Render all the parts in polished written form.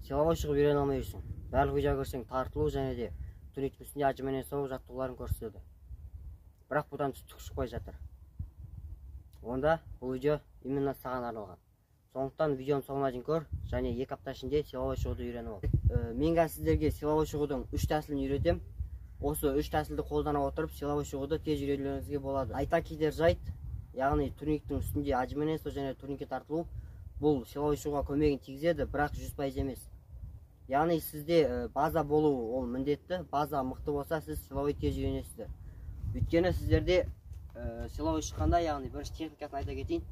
Силовой шығып үйрене алмай жүрсің. Барлық видео көрсең тартылу және де турниктің үстінде отжимание соғу жаттығуларын көрсетеді. Бірақ бұдан түк шықпай жатыр. Онда бұл видео именно саған арналған. Сондықтан видеоның соңына дейін көр және 2 апта ішінде силовой шығуды үйреніп ал. Мен қазір сіздерге силовой шығудың 3 тәсілін үйретемін. Осы 3 тәсілді қолдана отырып силовой шығуды тез үйренулеріңізге болады. Айта кетер жайт, яғни турниктің үстінде отжимание және турникке тартылу бұл силовой шығуға көмегін тигізеді, бірақ 100% емес. Яғни сізде база болу ол міндетті, база мықты болса сіз силовой тез үйренесіздер. Өйткені сіздерде силовой шыққанда, яғни бірінші техникасын айта кетейін.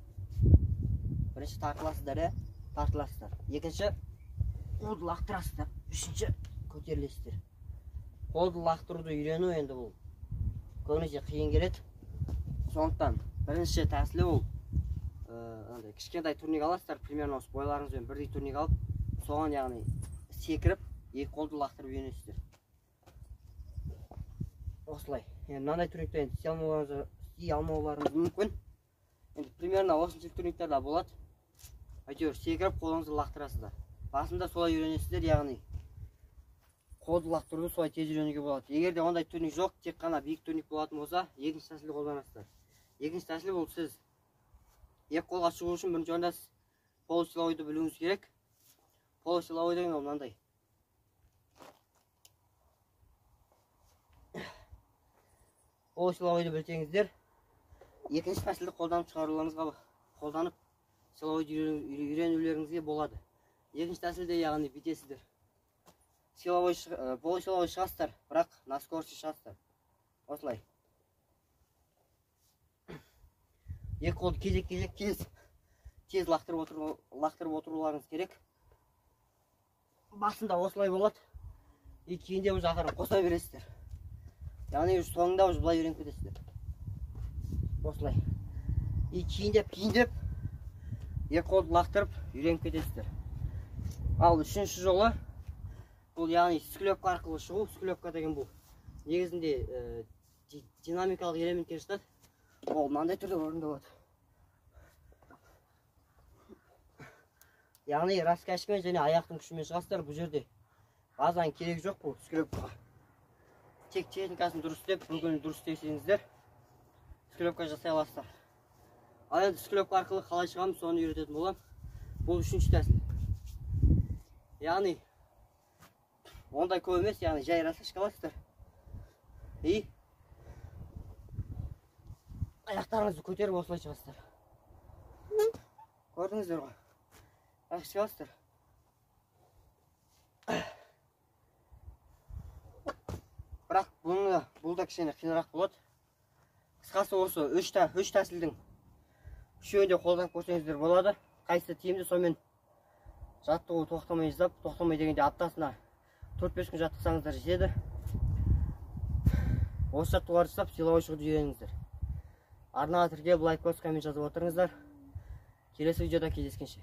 Бірінші тартыласыздар, тартыласыздар. Екінші қолды лақтырасыздар. Үшінші көтерілесіздер. Қолды лақтыруды үйрену енді бұл көбінесе қиын келеді. Сондықтан бірінші тәсілі ол кішкентай турник аласыздар, примерно осы бойларыңызбен бірдей турник алып, соған яғни секіріп екі қолды лақтырып үйренесіздер. Осылай. Енді мынандай турникті енді істей алмауларыңыз мүмкін. Енді примерно осынша турниктер болады. Әйтеуір секіріп қолыңызды лақтырасыздар. Басында солай үйренесіздер, яғни қолды лақтыруды солай тез үйренуге болады. Егер де ондай турник жоқ, тек қана биік турник болатын болса, екінші тәсілді қолданасыздар. Екінші тәсіл бұл сіз екі қолға шығу үшін бірінші орында сіз полусиловойды білуіңіз керек. Полусиловой деген ол мынандай. Полусиловойды білсеңіздер, екінші тәсілді қолданып шығаруларыңызға, қолданып силовойды үйренулеріңізге болады. Екінші тәсілде яғни бүйтесіздер. Силовой, полусиловой шығасыздар, бірақ на скорости шығасыздар. Осылай. Екі қолды кезек-кезек тез лақтырып отыруларыңыз керек. Басында осылай болады. И кейінде уже ақырын қоса бересіздер. Яғни уже соңында уже былай үйреніп кетесіздер. Осылай. И кейіндеп екі қолды лақтырып үйреніп кетесіздер. Ал үшінші жолы бұл яғни склепка арқылы шығу. Склепка деген бұл негізінде динамикалық элементке жатады. Ол мынандай түрде орындалады. Яғни раскачкамен және аяқтың күшімен шығасыздар. Бұл жерде базаның керегі жоқ бұл склепкаға. Тек техникасын дұрыс істеп, бүгін дұрыс істесеңіздер склепка жасай аласыздар. Ал енді склепка арқылы қалай шығамыз, соны үйрететін боламын. Бұл үшінші тәсіл. Яғни ондай көп емес, яғни жай раскачка аласыздар. И аяқтарыңызды көтеріп осылай шығасыздар. Көрдіңіздер ғой. Раскачка аласыздар. Бірақ бұл да кішкене қиынырақ болады. Қысқасы осы үш тәсілдің үшеуін де қолданып көрсеңіздер болады. Қайсысы тиімді сонымен жаттығу тоқтамай жасап, тоқтамай дегенде аптасына 4-5 күн жаттықсаңыздар жетеді. Осы жаттығуларды жасап силовой шығуды үйреніңіздер. Арнаға тіркеліп, лайк басып, коммент жазып отырыңыздар. Келесі видеода кездескенше.